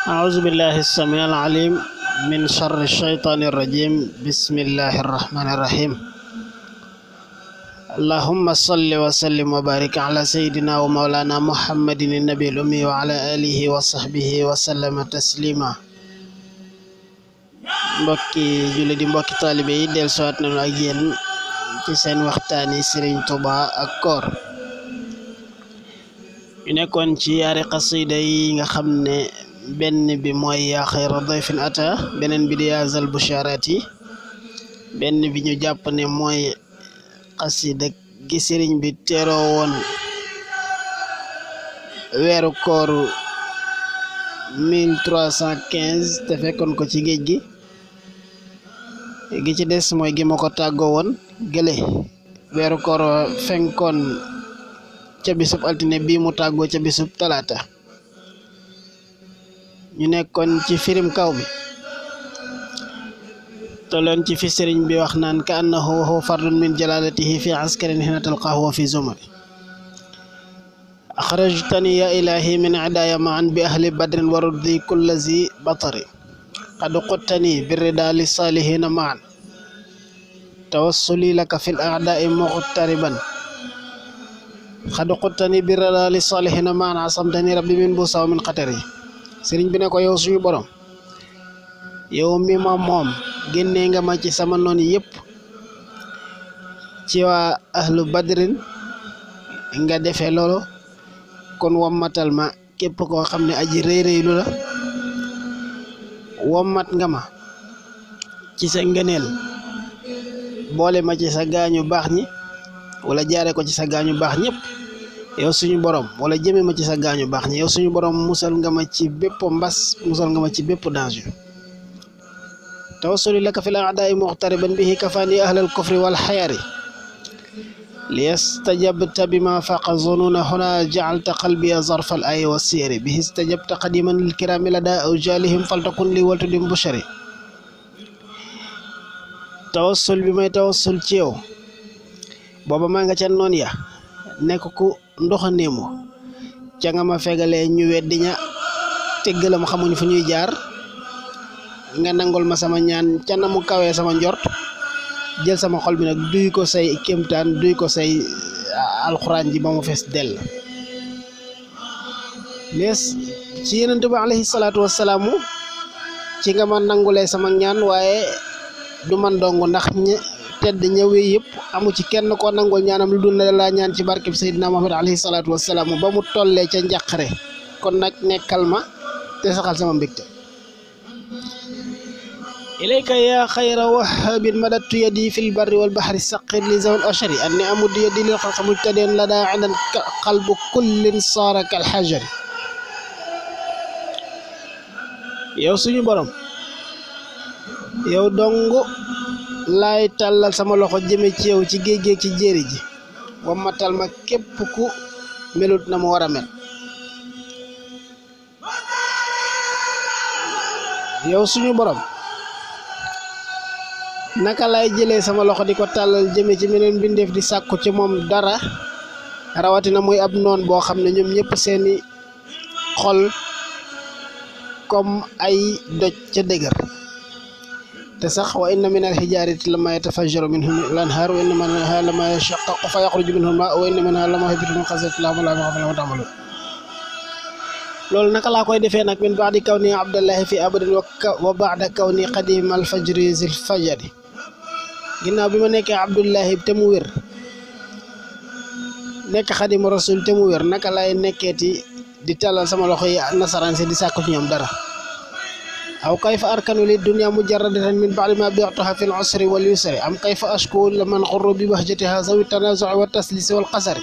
أعوذ بالله السميع العليم من شر الشيطان الرجيم. بسم الله الرحمن الرحيم. اللهم صل وسلم وبارك على سيدنا ومولانا محمد النبي الأمي وعلى آله وصحبه وسلم تسليما. mbokki julli di mbokki taalibe yi del suwaat nañu ak yéen ci seen waxtaani Serigne Touba ak koor ñu nekkoon ci yaari xasida yi nga xam ne benn bi mooy yaa xayra dayfin ata, beneen bi di yaa zal busharati, benn bi ñu jàpp ne mooy xasida gi sëriñ bi teeroo woon weeru kooru 1315 te fekkoon ko ci géej gi ci des mooy gi ma ko tàggoo woon gële weeru koor fenkoon ca bisub altine bii mu tàggoo ca bisub talaata. ñu nekkoon ci firim kaw bi tolloon ci fi sëriñ bi wax naan ka annahu huwa fardun min jalalatihi fi askarin hina talqahu wa fi zumari akhrajtani ya ilahi min adaya ma'an bi ahli badrin wa ruddi kulla zi batari qad quttani birrida li salihina ma'an tawassuli laka fil a'da'i muqtariban qad quttani birrida li salihina ma'an asamtani rabbi min busa wa min qatari. sëriñ bi ne ko yow suñu borom, yow mi ma moom génnee nga ma ci sama noon yëpp, ci waa ahlu badrin nga defee loolu, kon wommatal ma képp koo xam ne aji rëy-rëylu la. wommat nga ma ci sa ngëneel, boole ma ci sa gaañu baax ñi, wala jaare ko ci sa gaañu baax ñëpp yow suñu borom, wala jëme ma ci sa gaañu baax ñi yow suñu borom. musal nga ma ci bépp mbas, musal nga ma ci bépp danger. tawassuli laka fil a'da'i muqtariban bihi kafani ahlal kufri wal xayari liyastajabta bima faqa zununa huna ja'alta qalbiya zarfal ayi wa siyari bihi istajabta qadiman lil kirami lada awjalihim faltakun li waltudim bushari. tawassul bi may tawassul ci yow booba maa nga ca noon ya nekk ku ndoxaneemu ca nga ma fegalee ñu weddi ña teggalam xamuñu fu ñuy jaar, nga nangol ma sama ñaan ca na mu kawee sama njort, jël sama xol bi nag duy ko say kéemtaan, duy ko say alxuraan ji ba mu fees dell. lees ci yenent bi alayhi salaatu wassalaamu ci nga ma nangulee sama ñaan, waaye du man dong, ndax tedd ñëwee yëpp amu ci kenn koo nangul ñaanam lu dul na laa ñaan ci barkeb Seydina Muhammad alayhi salaatu wassalaam ba mu tollee ca njàqare. kon nag nekkal ma te saxal sama mbégte. ilayka ya xayra wahabin madattu yadi fil barri wal bahri saqir li zawal ashari anni amuddu yadi lil xalqi mujtadiyan lada indan qalbu kullin saara kal hajari. yow suñu borom, yow dong laay tàllal sama loxo jëme ci yow ci géej géej ci jéeri ji, wammatal ma képp ku melut na mu war a mel. yow suñu borom, naka laay jëlee sama loxo di ko tàllal jëme ci meneen mbindeef di sàkku ci moom dara, rawatina muy ab noon boo xam ne ñoom ñëpp seeni xol comme ay doj ca dëgër te sax. wa inna min al-hijarati lama yatafajjaru minhu al-anhar wa inna minha lama yashaqqaqu fa yakhruju minhu al-ma'u wa inna minha lama yahbitu min khashyati llahi la ya'lamu ma ta'malun. loolu naka laa koy defee nag min ba'di kawni abdallahi fi abadin wa ba'da kawni qadim al-fajri zil fajri. ginnaaw bi ma nekkee abdullahi te mu wér, nekk xadimu rasul te mu wér, naka laay nekkeeti di tàllal sama loxo yi nasaraan si di sàkku ci ñoom dara. aw kayfa arkanu li dunya mujarradatan min ba'di ma bi'tuha fil usri wal yusri am kayfa ashku liman qurru bi bahjatiha zawi tanazu'i wa taslisi wal qasari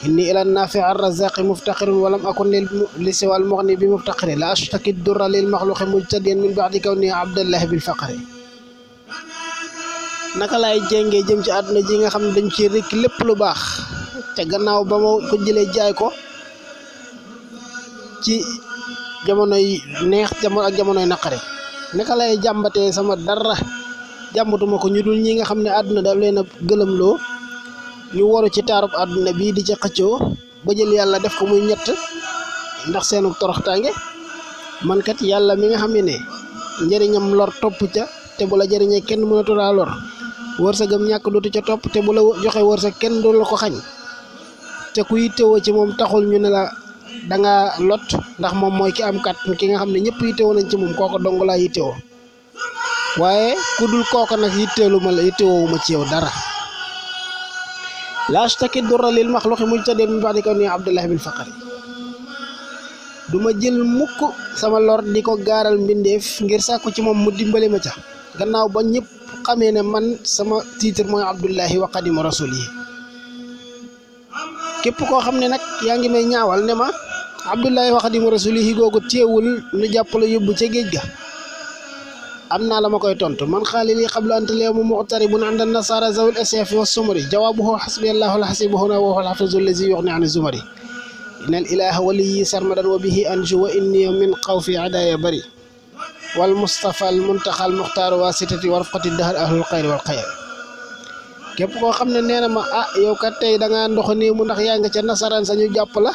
inni ila an-nafi' ar-razzaqi muftaqirun wa lam akun li siwa al-mughni bi muftaqiri la ashtaki ad-durra lil makhluqi mujtadiyan min ba'di kawni abdallahi bil faqri. naka laay jéngee jëm ci àdduna ji nga xam ne dañ ci rek lépp lu baax te gannaaw ba ma ko jëlee jaay ko ci jamonoy neex ak jamonoy naqare. naka lay jàmbatee sama dara jàmbatuma ko ñu dul ñi nga xam ne àdduna daf leen a gëlëmloo, ñu waru ci taarub àdduna bii di ca xëccoo ba jël yàlla def ko muy ñett ndax seenu toroxtaange. man kat yàlla mi nga xam ne njëriñam lor topp ca te bu la jëriñee kenn mënatu laa lor wërsëgam ñàkk dootu ca topp te bu la joxe wërsëg kenn du la ko xañ te ku yittewoo ci moom taxul ñu ne la danga lot ndax moom mooy ki am kat ki nga xam ne ñëpp yittewoo nañ ci moom kooko dong laa yittewoo waaye ku dul kooko nag yittewoowuma ci yow dara laa ashtaki durra lil maxluqi mujtadin min ba'di kawni abdullahi bil faqri duma jël mukk sama lor di ko gaaral mbindeef ngir sàkku ci moom mu dimbali ma ca gannaaw ba ñëpp xamee ne man sama titre mooy abdullahi wa xadimu rasulihi képp koo xam ne nag yaa ngi may ñaawal ne ma abdullahi wa xadimu rasulihi googu teewul nu jàpp la yóbbu ca géej ga am naa la ma koy tontu man xaalili xabla anta leemu muxtaribun anda nasara zawil asyafi wa sumari jawaabuhu xasbi allahu alxasibu huna wa huwa alxafizu allazi yuxni an zumari inna al ilaha waliyi sarmadan wa bihi anju wa inni min xawfi adaya bari wal mustafa al muntaxa al muxtaaru wasitati wa rafqati dahar ahlul xayri wal xayr képp koo xam ne nee na ma yow kat tey da ngaa ndox nii mu ndax yaa nga ca nasaraan sañu jàpp la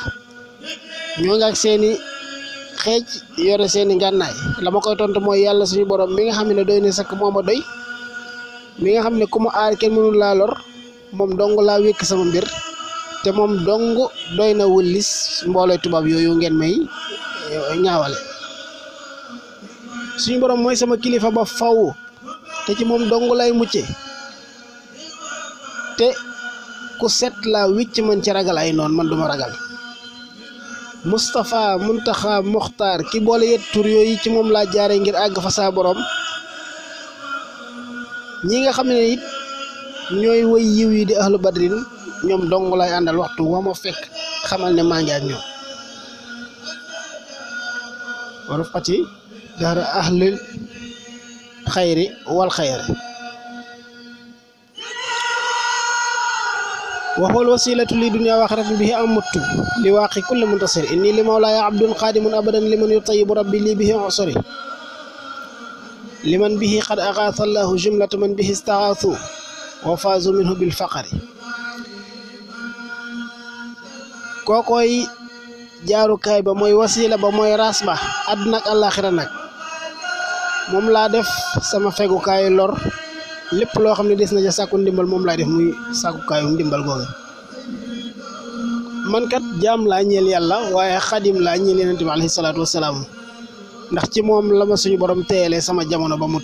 ñoo nga ak seeni xeej yore seeni ngànnaay la ma koy tontu mooy yàlla suñu borom mi nga xam ne doy na sakk moo ma doy mi nga xam ne ku ma aar kenn mënul laa lor moom dong laa wékk sama mbir te moom dong doy na wëllis mbooloo tubaab yooyu ngeen may ñaawale suñu borom mooy sama kilifa ba faw te ci moom dong lay mucce te ku set laa wicc man ci ragal ay noon man duma ragal Moustapha Muntaxa Muxtaar ki boole yet tur yooyu ci moom laa jaare ngir àgg fa saa borom ñi nga xam ne it ñooy woy yiw yi di ahlu badrin ñoom dong lay àndal waxtu wa ma fekk xamal ne maa ngi ak ñoom warufati dara ahlul xayri wal xayri waxul wasilatu li dunya wa axirati bihi amuttu li waaqi kulli muntasir inni li mawlaaya abdun xaadimun abadan liman yutayibu rabbi li bihi usri liman bihi qad agaatha allahu jumlata man bihi istaxaathu wa faazu minhu bil faqri kookoy jaarukaay ba mooy wasila ba mooy raas ba àdduna ak àllaaxira nag moom laa def sama fegukaayu lor lépp loo xam ne des na ca sàkku ndimbal moom laay def muy sàkkukaayu ndimbal googu man kat jaam laa ñeel yàlla waaye xadim laa ñeel yonent bi alayhi salaatu wasalaam ndax ci moom la ma suñu borom teeyalee sama jamono ba mu